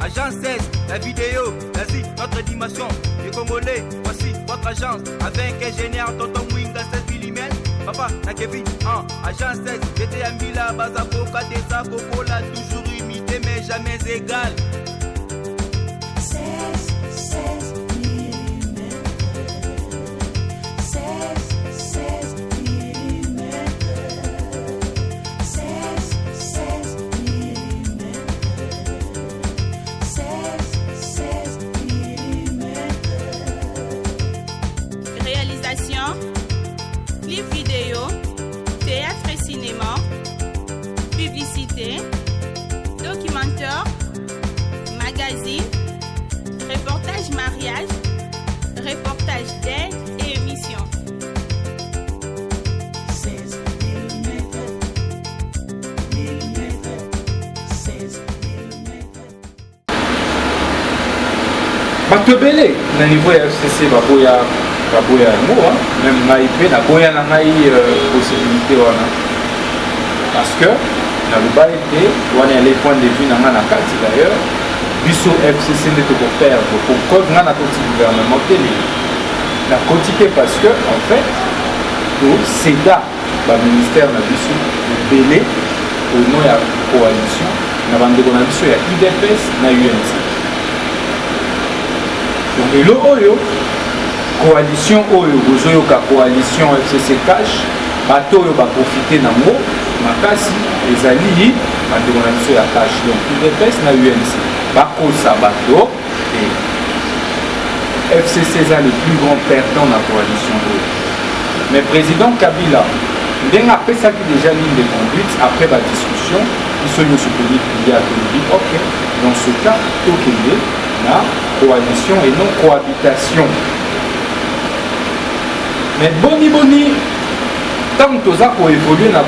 Agence 16, la vidéo, l'Asie, notre dimension. Les Congolais, voici votre agence. Avec ingénieur Tonton Mwinga 16 mm. Papa, na Kevin, 1, agence 16, j'étais à Mila, Bazaboka, Deza, Kokola, toujours imité mais jamais égal. 16, 16 mm. 16, 16 mm. 16, 16 mm. 16, 16 mm. Réalisation, clip vidéo, théâtre et cinéma, publicité, documentaire, magazine, reportage mariage, reportage d'aide et émission. 16 mm. Mm. 16 mm. Bato ebele na niveau ya FCC baboya yango, même ngai mpe naboya na ngai possibilité wana, parce que naloba ete wana yale point de vue na ngai na kati. D'ailleurs, biso FCC nde tokoperdre. Pour preuve, ngai nakoti gouvernement te lelo, nakoti te parce que en fait tocéda baministère na biso ebele au nom ya coalition na bandeko na biso ya UDPS na UNC. Donc lelo oyo, coalition oyo bozoyoka, coalition FCC CACH, bato oyo baprofite nango makasi ezali bandeko na biso ya CACH, donc UDPS na UNC. Bakosa bato te, FCC eza le plus grand perdant na coalition oyo. Mais président Kabila, ndenge apesaki déjà ligne de conduite, après badiscussion, biso nyonso tomiplier, tolobi: «Ok, dans ce cas tokende na coalition et non cohabitation.» Mais boni boni, ntango toza koévolue na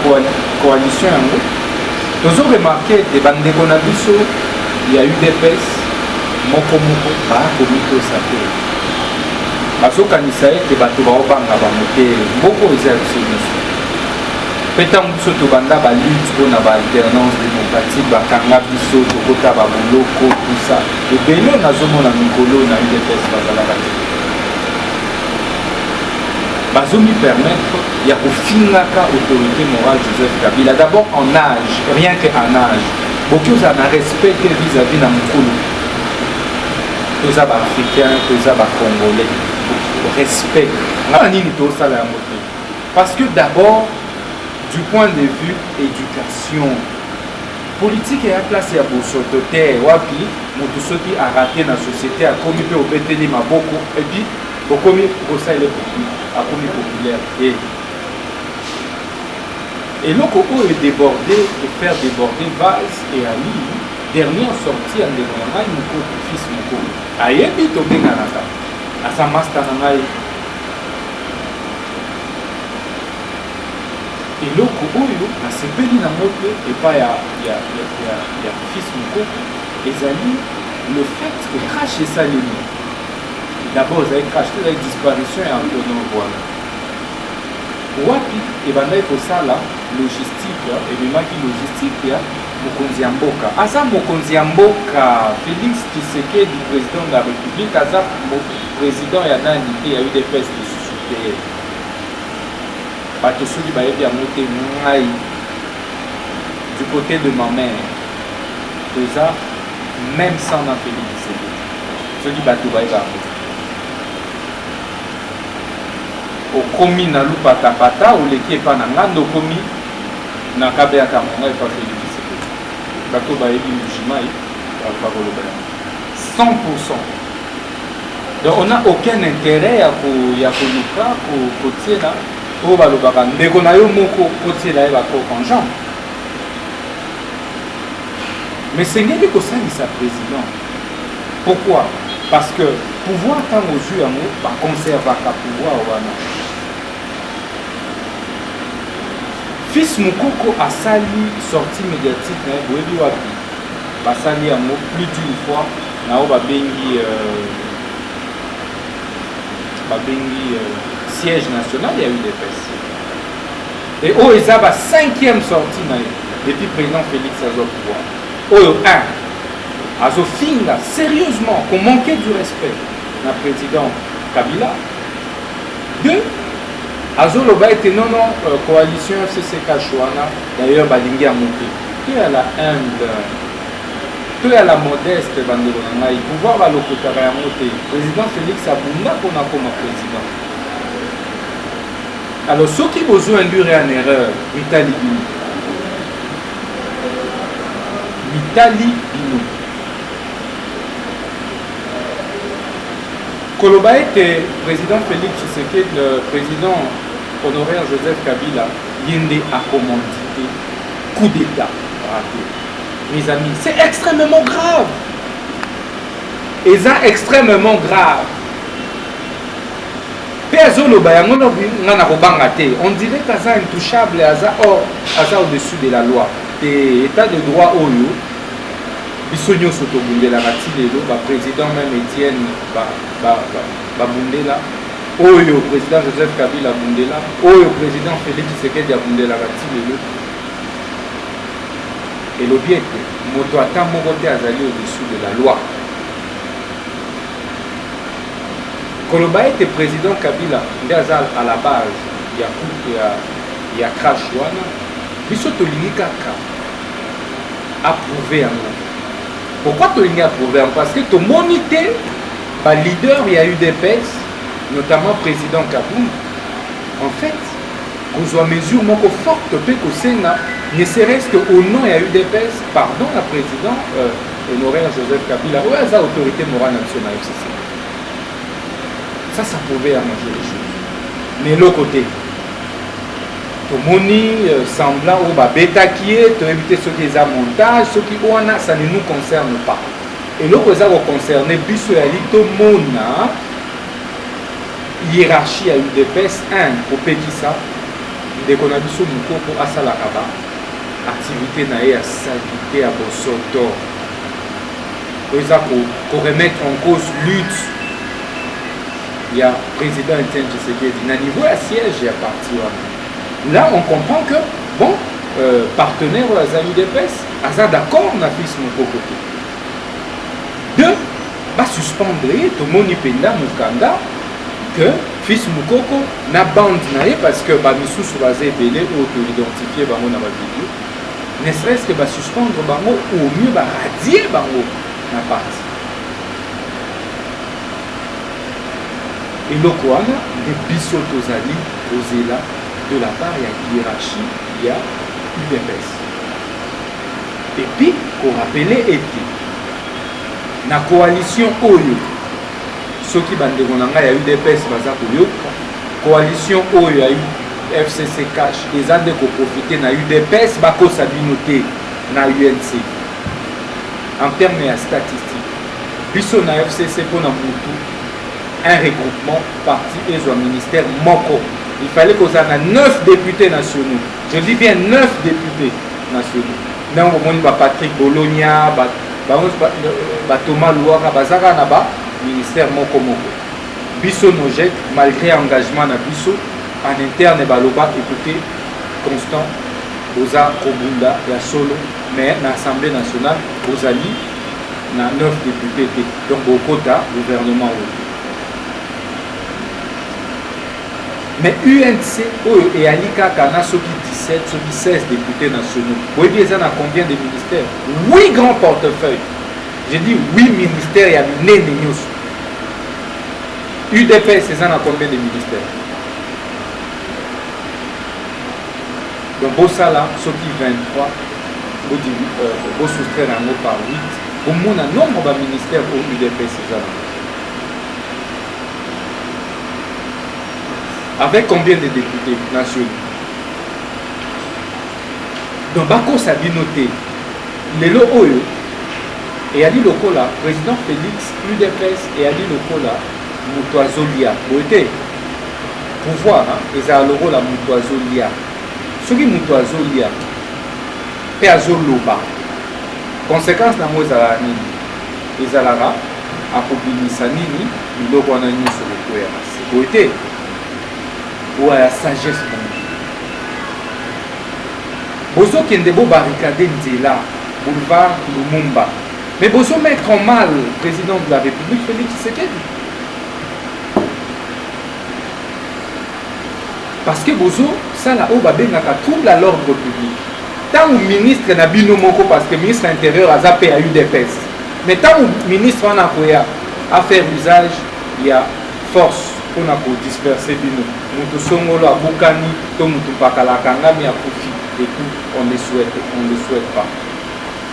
coalition yango, tozoremarquer ete bandeko na biso ya UDPS moko moko baakomitosa te, bazokanisa ete bato baobanga bango te. Mboka eza ya biso nyonso. Mpe ntango biso tobanda balutte mpona baalternance démocratique, bakanga biso, tokota baboloko, tout ça. Ebele nazomona mikolo na UDPS bazalaka te, bazomi permettre ya kofingaka autorité morale Joseph Kabila. D'abord en âge, rien que en âge, boki ozala na respect te vis-à-vis na mokulu. Toza baafricain, toza bacongolais, respect nga nini tosala yango te, parce que d'abord, du point de vue éducation politique, eya place ya bosoto te. Wapi moto soki araté na société, akomi mpe obeteli maboko, et puis okomi kosalela, akomi populaire te. Eloko oyo edéborde, efaire déborder vase, eyali dernière sortie ya ndeko na ngai Mokoko, fils Mokoko. Ayebi, tobenganaka, aza master na ngai. Eloko oyo nasepeli nango te epai ya fils Mokoko ezali le fait que crash esalemi. D'abord ezali crash te, ezali disparition ya Antonov wana wapi ebandaki kosala logistique, ememaki logistique ya mokonzi ya mboka. Aza mokonzi ya mboka, Félix Tshisekedi, président de la République. Aza président ya nani te, ya UDPS lisusu te. Bato soki bayebi yango te, ngai du côté de ma mère toza même sang na Félix Tshisekedi. Soki bato bayeba yango, okomi na lupatapata, oleki epa na ngando, okomi na kabeyaka monga epa Félix Tshisekedi. Bato bayebi Mbujimayi bakoloba yango 100. Donc on n'a aucun intérêt ya koluka kotiela oyo balobaka ndeko na yo moko, kotiela ye bacroc en jambe. Mais sengeli kosalisa président. Pourquoi? Parce que pouvoir, ntango ozwi yango, baconservaka pouvoir wana. Fils Mokoko asali sortie médiatique na ye, boyebi wapi basali yango plus d'une fois, na oyo babengi siège national ya UDPS. Et oyo eza ba cinquième sortie na ye depuis président Félix azwa pouvoir. Oyo 1. Azofinga sérieusement, ko manquer du respect na président Kabila. Deux, azoloba ete non non, coalition FCC CACH wana d'ailleurs balingi yango te. Toyala humble, toyala modeste, bandeko na ngai, pouvoir balokotaka yango te. Président Félix abunda mpona koma président. Alors soki bozo induire en erreur, mitali bino, mitali bino. Koloba ete président Félix Tshisekedi, le président honoraire Joseph Kabila, ye nde acommandité coup d'état raté, mes amis, c'est extrêmement grave, eza extrêmement grave. Mpe azoloba yango nga na kobanga te, on dirait qu'aza intouchable, aza or aza au-dessus de la loi te. État de droit oyo biso nyonso tobundelaka ti lelo, baprésident même Etienne babundela, oyo président Joseph Kabila abundela, oyo président Félix Tshisekedi abundelaka ti lelo, elobi ete moto ata moko te azali au-dessus de la loi. Koloba ete président Kabila nde aza à la base ya coup ya crash wana, biso tolingi kaka approuver yango. Pourquoi tolingi approuver yango? Parce que tomoni te baleader ya UDPS, notamment président Kabund, en fait kozwa mesure moko forte mpe kosenga, ne serait-ce que au nom ya UDPS, pardon na président honoraire Joseph Kabila oyo aza autorité morale na biso na FCC. Ça pouvait arranger les choses, mais eloko te. Tomoni semblant oyo babetaki ye, toyebi te soki eza montage, soki wana, ça ne nous concerne pas. Eloko eza koconcerne biso yali tomona hiérarchie ya UDPS 1 kopekisa ndeko na biso Mokoko asalaka ba activité na ye ya salite, ya bosoto, oyo eza koremettre en cause lutte ya président Etienne Tshisekedi na niveau ya siège ya parti wana. Là on comprend que bon, partenaire oyo aza UDPS aza d'accord na fils Mokoko te. Deux, basuspendre ye. Tomoni mpenza mokanda que fils Mokoko na bande na ye, parce que bamisusu baza ebele oyo toidentifie bango na bavideo, ne serait-ce que basuspendre bango ou au mieux baradier bango na parti. Eloko wana nde biso tozali kozela de la part ya hiérarchie ya UDPS. Et puis korappeler ete na coalition oyo, soki bandeko na ngai ya UDPS baza koyoka, coalition oyo ya FCC CACH eza nde koprofite na UDPS. Bakosa bino te na UNC. En terme ya statistique, biso na FCC, mpona mutu un regroupement parti ezwa ministère moko, il fallait kozala na 9 députés nationaux, je dis bien 9 députés nationaux. Ndenge bomoni baPatrick Bologna, baThomas Luhaka baza kaka na baministère moko moko. Biso Nogec, malgré engagement na biso en interne, baloba: écoutez Constant, boza kobunda ya solo, mais na Assemblée nationale bozali na 9 députés te, donc bokota gouvernement oyo. Mais UNC oyo eyali kaka na soki 17, soki 16 députés nationaux, boyebi eza na combien de ministères? 8 grands portefeuilles, je dis 8 ministères ya minene nyonso. UDPS eza na combien de ministères? Donc bosala soki 23, bosoustraire yango par 8, bomona nombre baministère oyo UDPS eza nango. Avec combien de députés nationaux? Donc bakosa bino te. Lelo oyo eyali lokola président Félix, UDPS eyali lokola moto azolia boye te. Pouvoir ezala lokola moto azolia. Soki moto azolia mpe azoloba, conséquence nango ezalaka nini? Ezalaka akobimisa nini? Biloko wana nyonso kokwea na se boye te. Oyo ya sagesse bongo, bozokende bobarricade nzela boulevard Lumumba. Mais bozo mettre en mal président de la République Félix Tshisekedi. Parce que bozo sala oyo babengaka trouble à l'ordre public. Ntango ministre na bino moko, parce que ministre intérieur aza mpe ya UDPS, mais ntango ministre wana akoya afaire usage ya force mpona kodisperse bino, moto songolo abukani to moto mpakala akangami akufi et tout, on ne souhaite pas.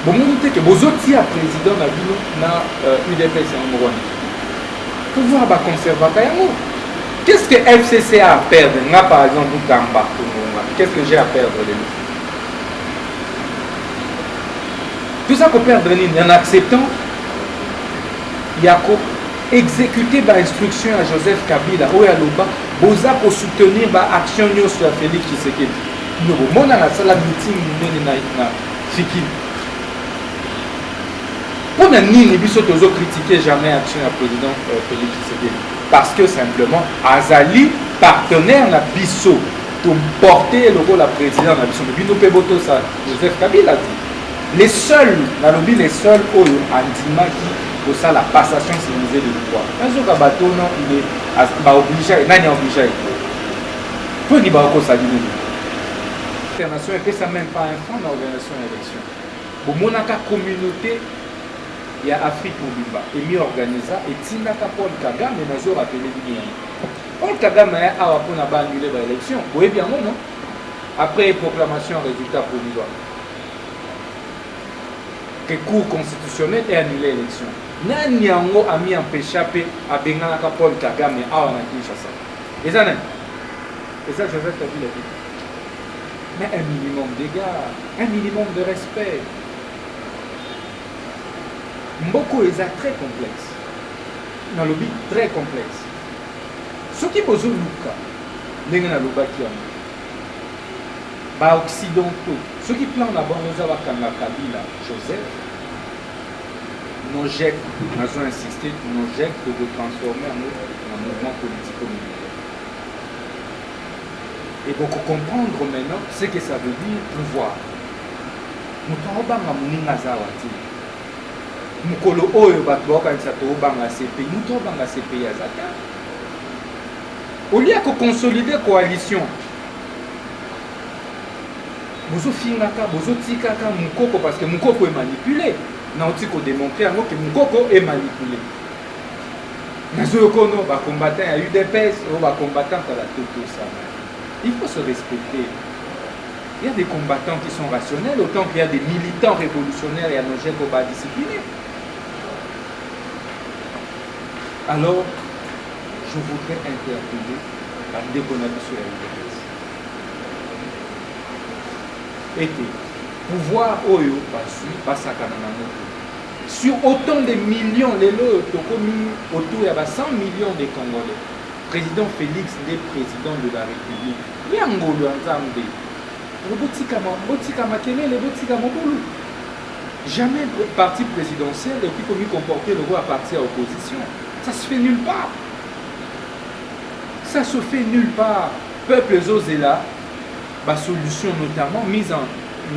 Bomoni te ke bozotia président na bino na UDPS yango moko wana pouvoir baconservaka yango? Qu'est-ce que FCC a à perdre? Nga par exemple, Mutamba Tongonga, qu'est-ce que j'ai à perdre lelo? Toza koperdre nini en acceptant ya koexécuter bainstruction ya Joseph Kabila oyo aloba boza kosoutenir baaction nyonso ya Félix Tshisekedi? Bino bomona nasala meeting monene na Fikini. Mpo na nini biso tozocritiquer jamais action ya président Félix Tshisekedi? Parce que simplement azali partenaire na biso, toporte lokola président na biso. Bino mpe botosa Joseph Kabila ti les seuls, nalobi les seuls oyo andimaki kosala passation civilisée de pouvoir. Nazoka bato no il est baoblige. Nani aoblige ye? Mpo nini bakokosa bino? Internation epesa même pas un franc na organisation ya élection. Bomonaka communauté ya Afrique mobimba emi organisa, etindaka Paul Kagame. Nazorappeler bino yango, Paul Kagame aya awa mpona baannuler baélection. Boyebi yango, non? Après proclamation ya résultat provisoire que Cour constitutionnelle eannulé élection, nani yango ami empêcha mpe abenganaka Paul Kagame awa na Kinshasa? Eza nani? Eza Joseph Kabila te. Mais un minimum d'égard, un minimum de respect. Mboka oyo eza très complexe, nalobi très complexe. Soki bozoluka ndenge nalobaki yango, baoccidentaux, soki plan na bango eza bakanga Kabila Joseph, Nogec, nazo insiste, Nogec tokotransforme yango na mouvement politico-militaire et bokocomprendre maintenant ce que ça veut dire pouvoir. Moto aobanga moninga aza awa te. Mokolo oyo bato baokanisa toobanga CPI, moto aobanga CPI aza te. Olia koconsolider coalition, bozofingaka, bozotikaka Mokoko parce que Mokoko emanipule. Nauti kodémontrer yango ke Mokoko emanipule. Nazoyoka ono bacombattant ya UDPS oyo bacombattant tala totosana. Il faut se respecter. Il y a des combattants qui sont rationnels autant qu'il y a des militants révolutionnaires ya Nogec oyo badiscipline. Alors je voudrais interpeller bandeko na biso ya UDPS ete pouvoir oyo bazwi, basakana nango te. Sur autant de millions, lelo oyo tokomi autour ya ba 100 millions de Congolais, président Félix nde président de la République ya ngolu ya Nzambe. Botika makelele, botika mobulu. Jamais parti présidentiel ekoki komi comporter lokola parti ya opposition. Ça se fait nulle part, ça se fait nulle part. Peuple ezozela basolution, notamment mise en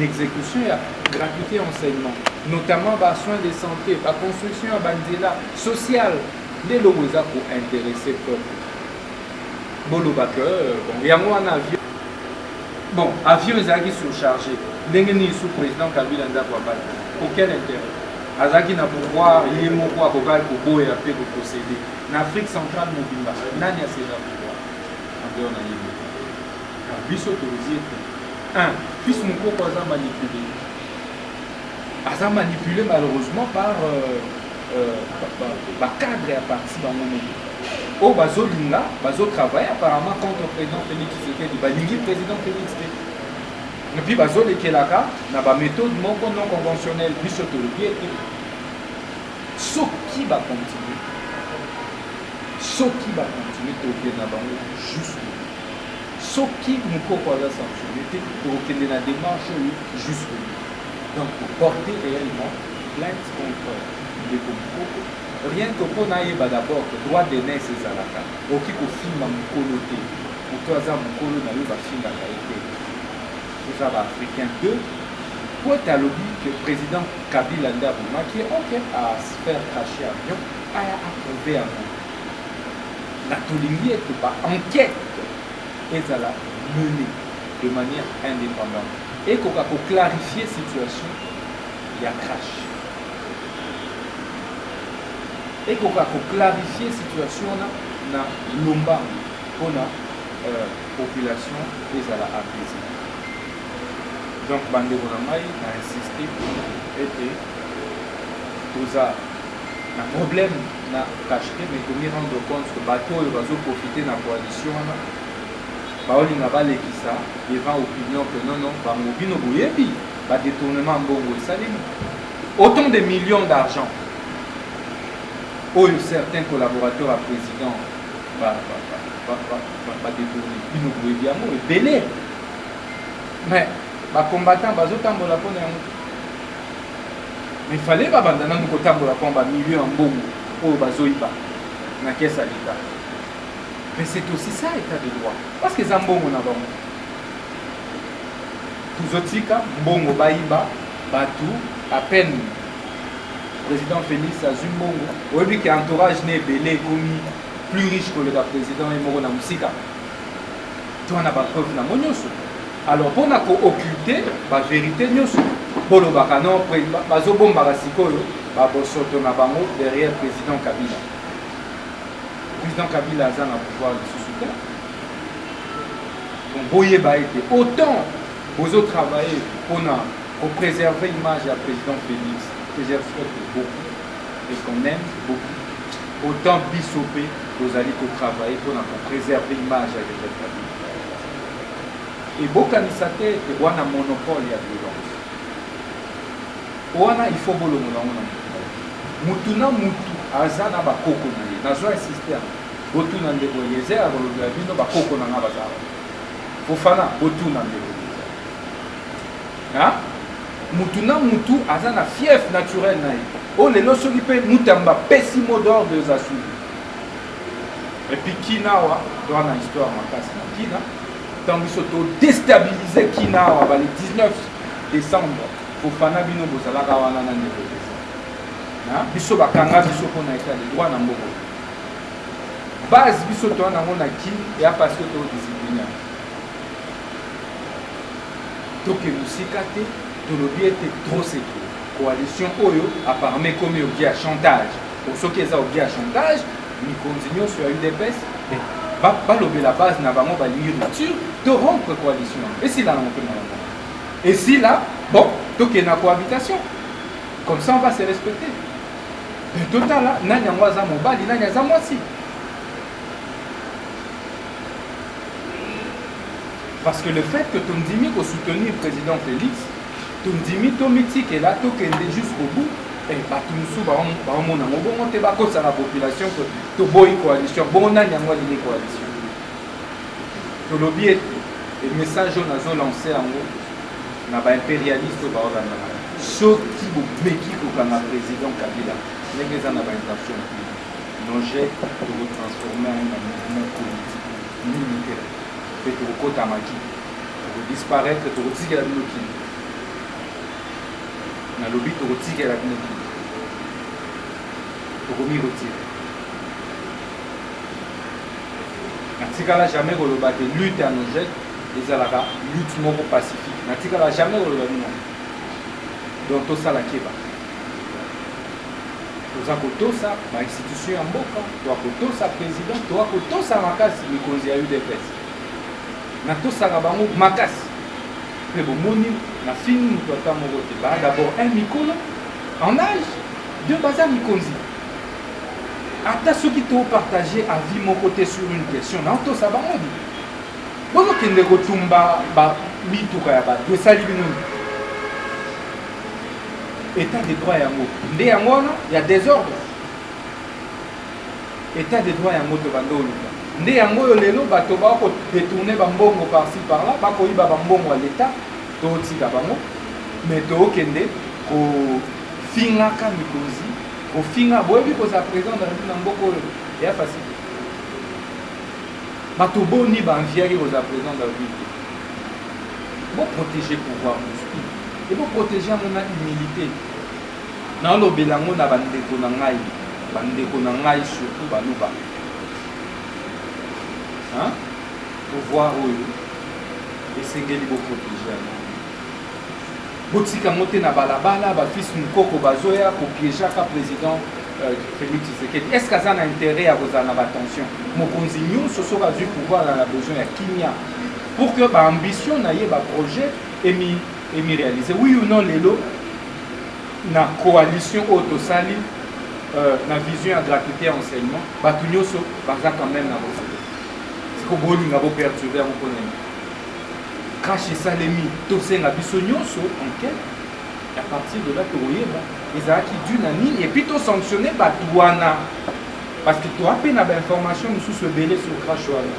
exécution ya gratuité enseignement, notamment basoins de santé, baconstruction ya banzela sociale. Nde eloko eza kointéresser peuple. Bolobaka bon, yango wana avion, bon, avion ezalaki surchargé ndenge nini sous président Kabila? Ndako ya bato, pour quel intérêt? Azalaki na pouvoir ye moko, akokaki koboya mpe koprocéder. Na Afrique centrale mobimba, nani aseza pouvoir en dehors na ye moko? Biso tolobi ete un fils Mokoko aza manipulé, aza manipulé malheureusement par bacadre ya parti bango moko oyo bazolinga, bazotravaille apparemment contre président Félix Tshisekedi. Balingi président Félix te et puis bazolekelaka na baméthode moko non conventionnelle. Biso tolobi ete soki bacontinue, soki bacontinue, tokende na bango jusque soki Mokoko aza sanctionné te, tokokende na démarche oyo jusque donc porter réellement plainte contre ndeko Mokoko. Rien que mpo nayeba d'abord que droit d'aînesse ezalaka, okoki kofinga mokolo te. Moto aza mokolo na yo, bafingaka ye te. Toza baafricain. Deux. Po ete alobi que president Kabila nde abomaki ye, ok a faire cracher avion aya a prouver yango. Na tolingi ete ba enquetes ezala mener de manière independante ekoka ko clarifier situation ya crash. Ekoka ko clarifier situation wana na lombangu pona population ezala apaisee. Donc ba ndeko na ngai na insister ete toza na problème na cash te mais tomi rendre compte que bato oyo bazo profiter na coalition wana baolinga balekisa devant opinion que non non bango bino boyebi ba détournement mbongo esalemi autant de millions d'argent oyo certains collaborateurs ya président ba ba ba ba ba ba détourner bino boyebi yango ebele. Mais ba combattants bazo tambola pona yango te. Mais fallait ba banda nanu kotambola pona ba millions ya mbongo oyo bazo yiba na caisse ya l'Etat. Mais c'est aussi ça état de droit. Parce que eza mbongo na bango. Tozotika mbongo bayiba batu à peine président Félix azwi mbongo oyebi ke entourage ne ebele ekomi plus riche koleka président ye moko na mosika. Toa na ba preuve nango nyoso. Alors pona ko occulter ba verite nyoso bolobaka non bazo bombaka sikoyo ba bosoto na bango derrière president Kabila. President Kabila aza na pouvoir lisusu te. Donc boyeba ete autant bozo travailler pona ko préserver image ya president Felix que je respecte beaucoup et qu'on aime beaucoup autant biso pe tozali ko travailler pona ko preserver image ya Joseph Kabila. Et bokanisa te ete wana monopole ya violence. Wana il faut bolongola yango na mutu na yo. Mutu na mutu aza na ba koko na ye. Nazo insister yango. Botuna ndeko Eliezer akolobela bino ba koko na nga baza wapi. Fofana botuna ndeko Eliezer. Hein? Mutu na mutu aza na fief naturel na ye. Oyo lelo soki pe Mutamba apesi mot d'ordre eza suivi. Et puis Kin awa toa na histoire makasi na Kina. Ntango biso to destabiliser Kin awa ba le 19 décembre, Fofana bino bozalaka wana na ndeko Eliezer. Hein? Biso bakanga biso mpo na état de droit na mboko. Base biso toa nango na Kin ya parce que to discipliner. Toke mosika te, tolobi ete trop c'est trop. Coalition oyo apparemment ekomi objet ya chantage. Bon, soki eza objet ya chantage, mikonzi nyonso ya UDPS eh, balobela base na bango balingi rupture, to rompre coalition yango. Esila nango mpe malamu. Esila, bon, tokende na cohabitation. Comme ça on va se respecter. Mais totala nani yango aza mobali, nani aza mwasi. Parce que le fait que tondimi ko soutenir président Félix, tondimi tomitikela tokende jusqu'au bout, eh, bato mosusu baomona yango bongo te bakosa na population que toboyi coalition. Bongo nani yango alingi coalition? Tolobi ete message oyo nazo lancer yango na ba impérialiste oyo baolanda ngai, soki bomeki kokanga président Kabila ndenge eza na ba intention Nogec toko transformer yango na mouvement politique militaire pe tokokota maki toko disparaître tokotikela bino kini nalobi tokotikela bino kini tokomi retire natikala jamais koloba ke lutte ya Nogec ezalaka lutte moko pacifique natikala jamais koloba bino donc tosala keba Toza kotosa ba institutions ya mboka, toa kotosa president, toa kotosa makasi mikonzi ya udps. Natosaka bango makasi. Pe bomoni nafingi moto ata moko te. Ba d'abord un mikolo en âge, deux baza mikonzi. Ata soki to partager avis moko te sur une question, naotosa bango di. Bozokende kotumba ba mituka ya bato esali bino nini? Etat de droit yango nde yango wana ya desordre. Etat de droit yango tobanda oluka nde yango oyo lelo bato ba ko detourner ba mbongo par ci par là, bakoyiba ba mbongo ya l'etat, totika bango mais tookende kofingaka mikonzi, kofinga. Boyebi kozala président de la République na mboka oyo ya facile. Bato boni ba enviaki kozala président de la République te. Bo protéger pouvoir mosusu. E boprotege yango na humilité. Naolobela yango na bandeko na ngai, bandeko na ngai surtout baluba. Hein? Pouvoir oyo esengeli boprotege yango. Botika yango te na balabala, ba fils Mukoko bazoya kopiejaka président Félix Tshisekedi. Est-ce que aza na intérêt ya kozala na batension? Mokonzi nyonso soki azwi pouvoir na besoin ya kimia pour que baambition na ye, baprojet emi emi réaliser. Oui ou non, lelo na coalition oyo tosali na vision ya gratuité ya enseignement, bato nyonso baza quand même na bosolo. Siko bolinga boperturbe yango mpo nini? Crash esalemi, tosenga biso nyonso enquête. À partir de là tokoyeba ezalaki dû na nini et puis tosanctionne bato wana, parce que toa mpe na bainformation mosusu ebele sur crash wana.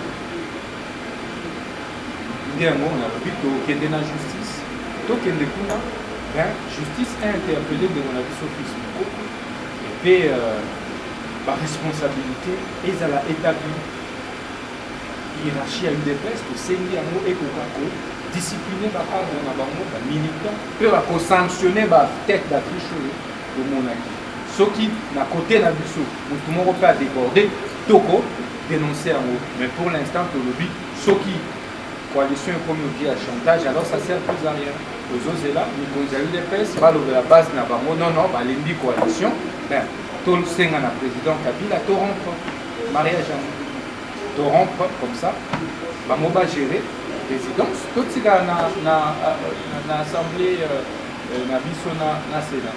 Nde yango nalobi tokende na justice, tokende kuna, ben justice a interpellé ndeko na biso fils Mukoko et puis baresponsabilité ezala établie. Hiérarchie ya UDPS, tosengi yango ekoka kodiscipline bacadre na bango, bamilitant, mpe bakosanctionne batête d'affiche oyo tomonaki. Soki na côté na biso motu moko mpe adéborde, toko dénonce yango. Mais pour l'instant tolobi, soki coalition ekomi outil ya chantage, alors ça sert plus à rien. Tozozela mikonzi ya UDPS balobela base na bango, non non, balembi coalition. Ben tosenga na président Kabila to rompre mariage yango, to rompre, comme ça bango bagérer présidence, totikala na assemblée na biso na sénat.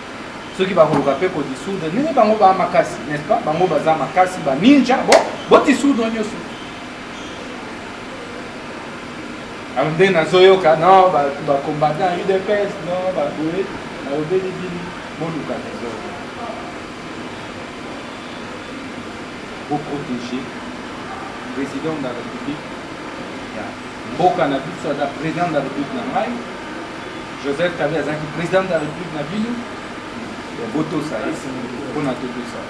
Soki bakoluka mpe kodissoudre, ndenge bango baa makasi, n'est-ce pas? Bango baza makasi, baninja. Bon, bodissoudre nyonso. Alors nde nazoyoka non, bacombattant UDPS, non, baboye. Nalobeli bino, boluka désordre. Boprotéger président de la République ya mboka na biso. Aza président de la République na ngai. Joseph Kabila azalaki président de la République na bino. Botosa ye mpona totosa.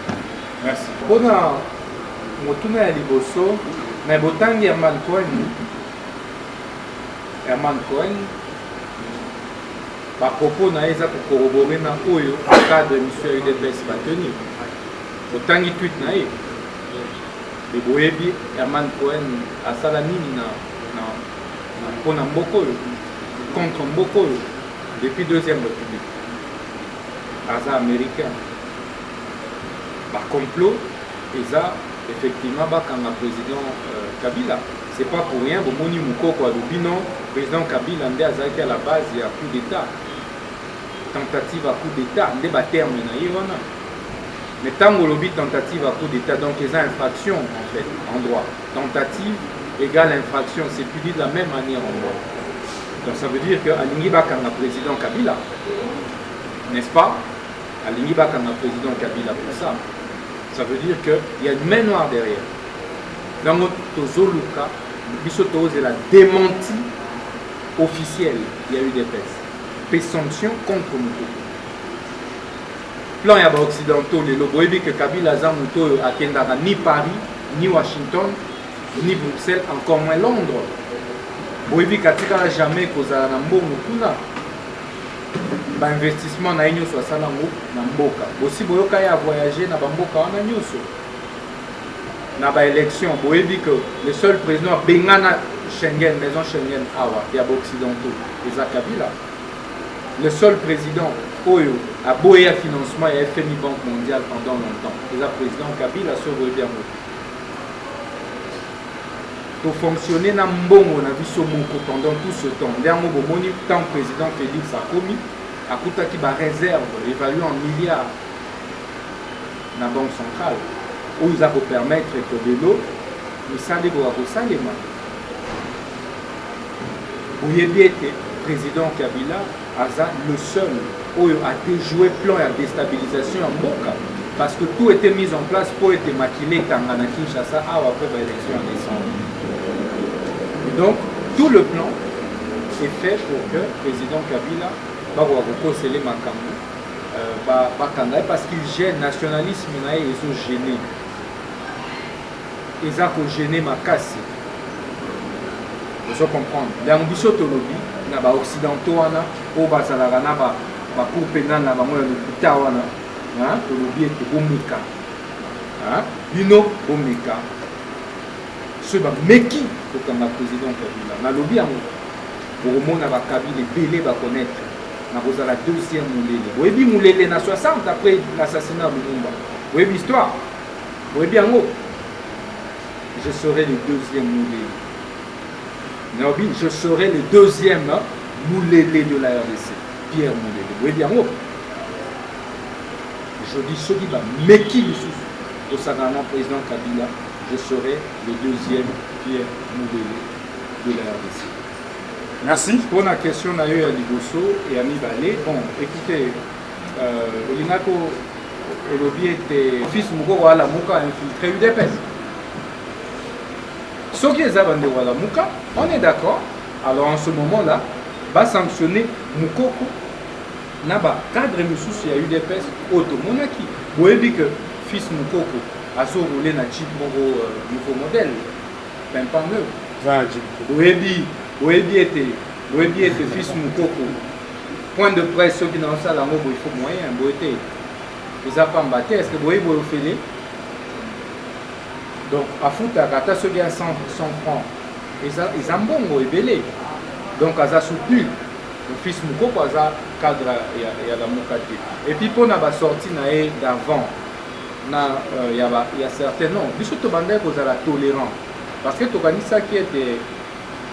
Merci mpona motuna ya liboso. Me botangi Herman Cohen. Herman Cohen, bapropos na ye eza kocorroborer na oyo cadre mission ya UDPS bateni. Botangi tweet na ye me boyebi Herman Cohen asala nini na mpona mboka oyo, contre mboka oyo depuis deuxième République. Aza américain. Bacomplot eza effectivement bakanga président Kabila. C'est pas pour rien bomoni Mokoko alobi non, président Kabila nde azalaki à la base ya coup d'état, tentative à coup d'état, nde baterme na ye wana. Mais ntango olobi tentative à coup d'état, donc eza infraction en fait. En droit, tentative égale infraction, c'est puni de la même manière en droit. Donc ça veut dire que alingi bakanga président Kabila, n'est-ce pas? Alingi bakanga président Kabila pour ça. Ça veut dire que il y a une main noire derrière. Donc tozoluka biso tozela démenti officiel ya UDPS mpe sanction contre Mokoko. Plan ya baoccidentaux lelo, boyebi ke Kabila aza moto oyo akendaka ni Paris, ni Washington, ni Bruxelles, encore moins Londres. Boyebi katikala jamais kozala na mbongo kuna. Bainvestissement na ye nyonso asala yango na mboka. Bosi boyoka ye avoyage na bamboka wana nyonso? Na baélection, boyebi que le seul président abengana Schengen, maison Schengen awa ya baoccidentaux, eza Kabila. Le seul président oyo aboya financement ya FMI, Banque mondiale pendant longtemps, eza président Kabila. So boyebi yango, tofonctionne na mbongo na biso moko pendant tout ce temps. Nde yango bomoni, tant président Félix akomi, akutaki baréserve évalué en milliards na Banque centrale, oyo eza kopermettre ke lelo misala ekoka kosalema. Boyebi ete président Kabila aza le seul oyo adéjoué plan ya déstabilisation ya mboka, parce que tout était mis en place mpo ete makila etanga na Kinshasa awa après baélection ya décembre. Et donc tout le plan est fait pour que président Kabila bakoka kokosele makambo, bakanga ye, parce qu'il gêne. Nationalisme na ye ezogêne, eza kogêner makasi. Ozo comprendre? Yango biso tolobi Na ba occidentaux wana oyo bazalaka na ba ba cour pénale na bango ya lokuta wana, hein, tolobi ete bomeka, hein, bino bomeka. Soki bameki kokanga président Kabila, nalobi yango, bokomona bakabila ebele bakonaître. Nakozala deuxième Mulele. Boyebi Mulele na 60 après l'assassinat ya Lumumba, boyebi histoire, boyebi yango. Je serai le deuxième Mulele. Nalobi, je serai le deuxième Mulele de la RDC, Pierre Mulele, boyebi yango. Je dis, soki bameki lisusu kosakana na président Kabila, je serai le deuxième Pierre Mulele de la RDC. Merci. Mpona question na yo ya liboso ya mibale, bon, écoutez, olingaki olobi ete fils Mokoko Alamuka infiltré UDPS. Soki eza bandeko Alamuka, on est d'accord. Alors en ce moment là basanctionne Mokoko na bacadre misusu ya UDPS oyo tomonaki. Boyebi ke fils Mokoko azoroule na jeep moko nouveau modèle, pimpant neuf. Boyebi ete fils Mokoko, point de presse soki naosala yango boye, faut moyen boye te, eza pamba te. Est ce que boyebi boye ofele? Donc afutaka ata soki ya 100 francs, eza mbongo ebele. Donc aza soutenu. Fils Mokoko aza cadre ya Lamuka te. Et puis mpona basortie na ye d'avant na ya certain non, biso tobandaki kozala tolérant parce que tokanisaki ete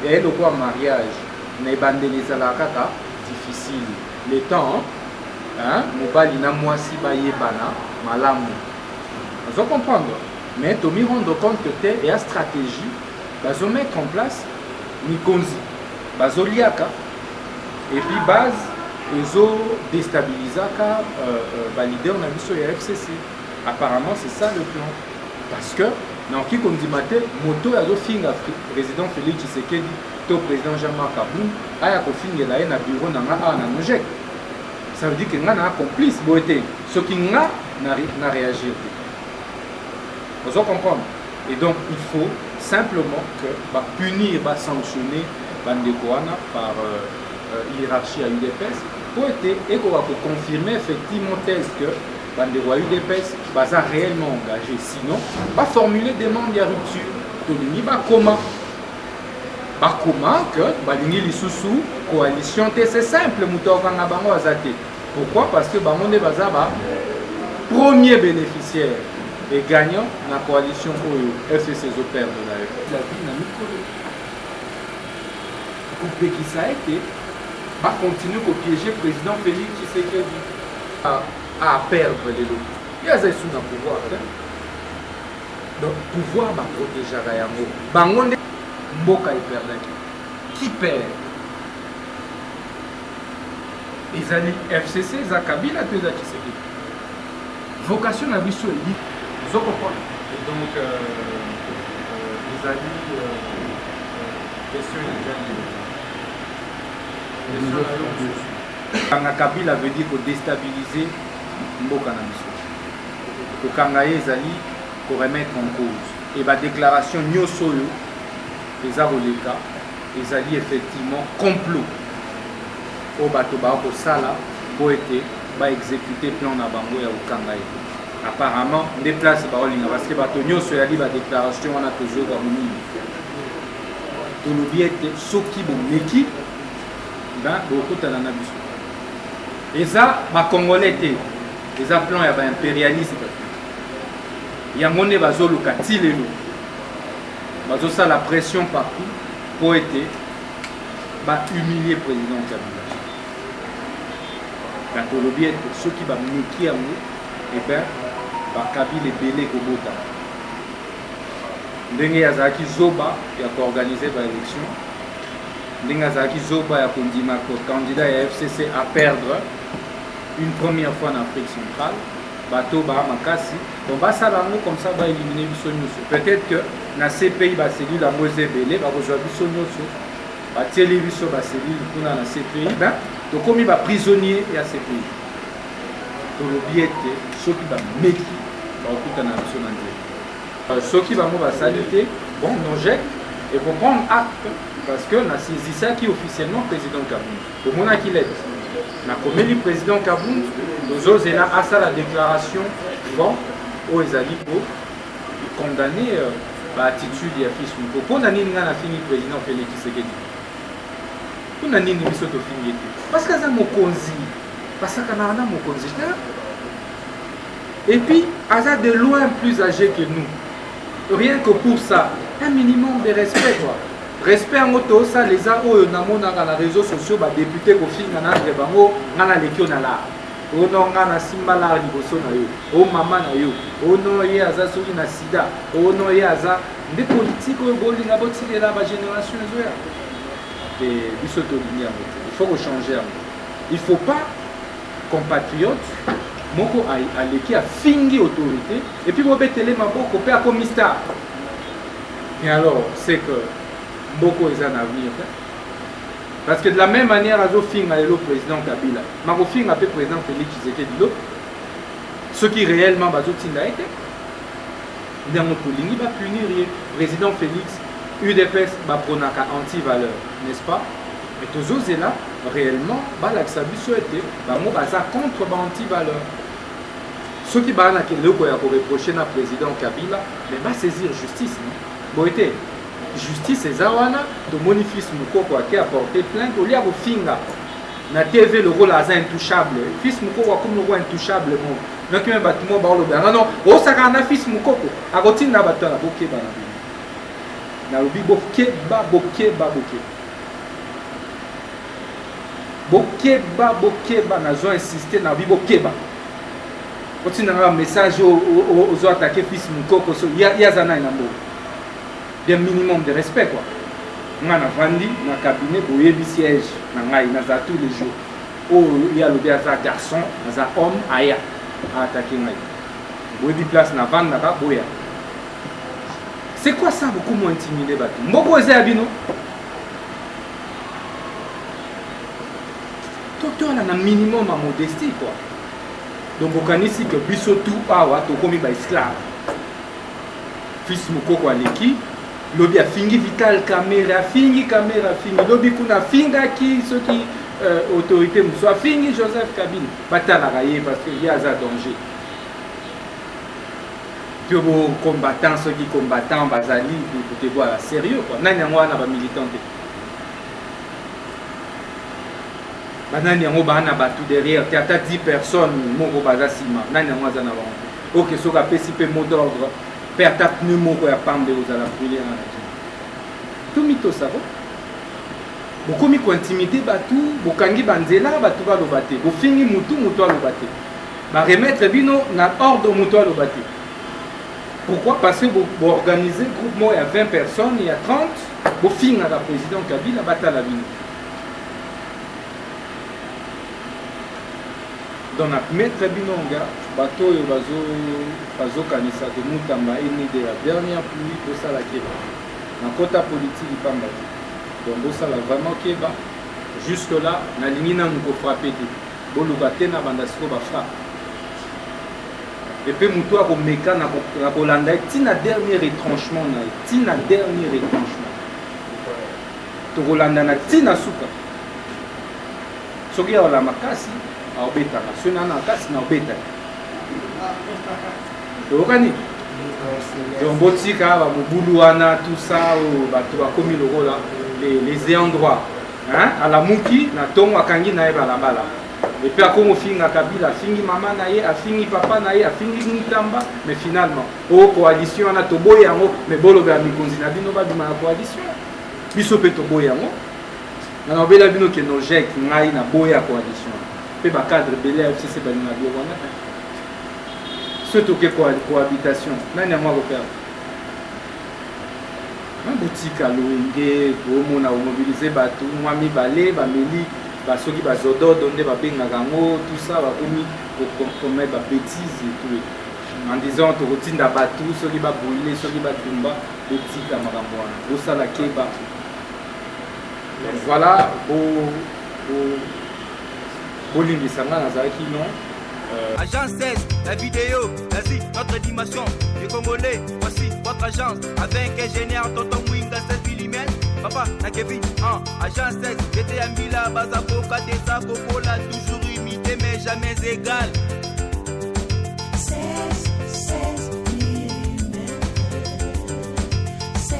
ya eloko ya mariage na ebandeli ezalaka kaka difficile, le temps, hein, mobali na mwasi bayebana malamu, ozo comprendre. Mais tomi rendre compte que te, eya stratégie bazomettre en place, mikonzi bazoliaka et puis base ezodéstabilisaka baleader na biso ya FCC. Apparemment c'est ça le plan, parce que nakoki kondima te moto oyo azofinga président Félix Tshisekedi to président Jean-Marc Kabund aya kofingela ye na bureau na nga awa na Nogec. Ça veut dire que nga na complice boye te soki nga na réagir te, ozo comprendre. Et donc il faut simplement que bapunir, basanctionner bandeko wana par hiérarchie ya UDPS po ete ekoka koconfirmer effectivement thèse que bandeko ya UDPS baza réellement engagé. Sinon baformule demande ya rupture. Tolingi bakoma que balingi lisusu coalition te. C'est simple, moto akokanga bango aza te. Pourquoi? Parce que bango nde baza ba premier bénéficiaire et gagnant na coalition oyo FCC ezoperdre na yo la vie na mikolo, kopekisa ete bacontinue kopiéger président Félix Tshisekedi à perdre lelo. Ye aza esu na pouvoir te. Donc pouvoir baprotégeaka yango, bango nde mboka eperdaki. Qui perd? Ezali FCC, eza Kabila to eza Tshisekedi? Vocation na biso eli, ozo comprendre. Et donc ezali question ezali question na yo mosusu. Kokanga Kabila veut dire kodéstabiliser mboka na biso. Kokanga ye ezali koremettre en cause e badéclaration nyonso oyo eza koleka. Ezali effectivement complot oyo bato baa kosala mpo ete baexécute plan na bango ya kokanga ye. Apparemment nde place baolinga, parce que bato nyonso eyali badéclaration wana tozoyoka monini. Tolobi ete soki bomeki, ben bokutana na biso. Eza bacongolais te, eza plan ya baimpérialiste. Yango nde bazoluka ti lelo, bazosala pression partout mpo ete bahumilie président Kabila. Na tolobi ete soki bameki yango, eben bakabila ebele ekobotama. Ndenge azalaki zoba ya koorganiser baélection, ndenge azalaki zoba ya kondima candidat ya FCC à perdre une première fois na Afrique centrale, bato baa makasi. Donc basala yango comme ça, baélimine biso nyonso. Peut-être que na CPI bacellule yango eza ebele, bakozwa biso nyonso, batieli biso bacellule kuna na CPI, ben tokomi baprisonnier ya CPI. Tolobi ete soki bameki, bakokutana na biso na nzela. Soki bango basali te, bon, Nogec Ekoprendre acte parce que nasaisisaki officiellement président Kabund. Omonaki lettre nakomeli président Kabund, tozozela asala déclaration forte oyo ezali ko condamner baattitude ya fils Mukoko. Mpo na nini ngai nafingi président Félix Tshisekedi? Mpo na nini biso tofingi ye te? Parce que aza mokonzi, basakanaka na mokonzi te. Et puis aza de loin plus âgé que nous. Rien que pour ça, un minimum de respect quoi. Respect yango tosala eza oyo namonaka na réseaux sociaux, badéputé kofinga na entre bango: nga naleki yo na lar, ono nga nasimba lar liboso na yo, o mama na yo, ono ye aza soki na sida, ono ye aza nde. Politike oyo bolinga botikela bagénération ezoya te, biso tolingi yango te. Il faut kochanger yango. Il faut pas compatriote moko aleki, afingi autorité, et puis bobetele maboko mpe akomi star. Et alors c'est que mboko eza na avenir te, parce que de la même manière azofinga lelo président Kabila, makofinga mpe président Félix Tshisekedi lo soki réellement bazotinda ye te. Ndango tolingi bapunir ye. Président Félix, UDPS baprônaka anti-valeur, n'est-ce pas? Mais tozozela réellement balakisa biso ete bango baza contre ba-anti-valeur. Soki baa na eloko ya koreprocher na président Kabila, mais basaisir justice, non? Boye te, justice eza wana. Tomoni fils Mokoko ake aporter plainte olia kofinga na TV lokola aza intouchable. Fils Mokoko akomi lokola intouchable mo noki me bato mo baoloba yanga non, osakaka na fils Mokoko, akotinda bato wana. Bokeba na bino, nalobi bokeba, bokeba, bokeba, bokeba, bokeba. Nazo insister, nalobi bokeba. Otindanga message, ozo attaquer fils Mokoko, so ye aza nani na mboka? Bien, minimum de respect quoi. Nga navandi na cabinet, boyebi siège na ngai, naza tous les jours. Oyo ye alobi aza garçon, aza homme, aya aattaquer ngai. Boyebi place navandaka, boya. C'est quoi ça? Bokomo intimider bato. Mboko eza ya bino? Totoala na minimum ya modestie quoi. Donc okanisi ke biso tu awa tokomi baesclave? Fils Mokoko aleki lobi, afingi Vital Kamerhe, afingi Kamerhe, afingi lobi kuna, afingaki soki autorité mosusu, afingi Joseph Kabila. Batalaka ye parce que ye aza danger. Mpe bocombattant, soki combattant bazali te, boala sérieux quoi. Nani yango wana bamilitant te? Banani yango baa na bato derrière te? Ata 10 personnes moko baza nsima, nani yango aza na bango te? Ok, soki apesi mpe mot d'ordre mpe ata pneu moko ya pambe kozala brûlé na kini. Tomitosako, bokomi kointimider bato, bokangi banzela, bato baloba te, bofingi mutu, mutu aloba te, baremettre bino na ordre, mutu aloba te. Pourquoi? Parce que boorganiser groupe moko ya 20 personnes, ya 30, bofingaka président Kabila, batala bino. Donc na mettre bino en garde, bato oyo bazokanisa ke Mutamba est né de la dernière pluie, bosala keba. Na kota politiki pamba te. Donc bosala vraiment keba. Jusque là nalingi nanu kofrapper te, boluka te na banda sikoyo bafrappe. Epe motu akomeka na kolanda ye ntina dernier retranchement na ye, ntina dernier retranchement, tokolanda na ntina suka. Soki aola makasi, aobetaka. Soki na makasi na obetaka, toyokani. Donc botika bamobulu wana, tout ça oyo bato bakomi lokola les ayants droit, hein? Alamuki na ntongo, akangi na ye balabala, et puis akomi ofinga Kabila, afingi mama na ye, afingi papa na ye, afingi Mutamba. Mais finalement oyo coalition wana toboyi yango, mais bolobela mikonzi na bino babima na coalition. Biso mpe toboyi yango. Na nalobela bino ke nojek ngai naboya coalition mpe bacadre ebele ya FCC balinga biloko wana te. Soki toke cohabitation, nani yango akoperdre? Botika loyenge. Bomona bomobiliser bato mwa mibale, bameli basoki bazododo nde babengaka yango, tout ça, bakomi commettre babêtise et tout en disant tokotinda bato soki babrûler, soki batumba. Botika makambo wana, bosala keba. Donc voilà, bolimbisa nga, nazalaki non. Agence 16, la vidéo, l'Asie, notre dimension. Les Congolais, voici. votre agence avec ingénieur Tonton Mwinga 16 mm. Papa na Kevin en agence 16 j'étais à Mbila Bazaboka des Coca-Cola toujours imité mais jamais égal. 16, 16 mm. 16,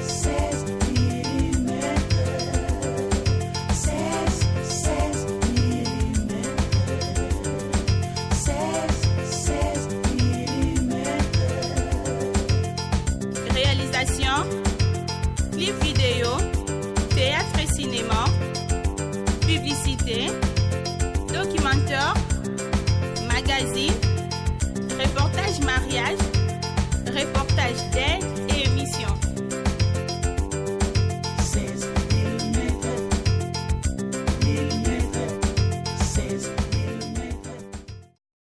16 mm. 16, 16 mm. 16, 16 mm. Réalisation, clip vidéo, théâtre et cinéma, publicité.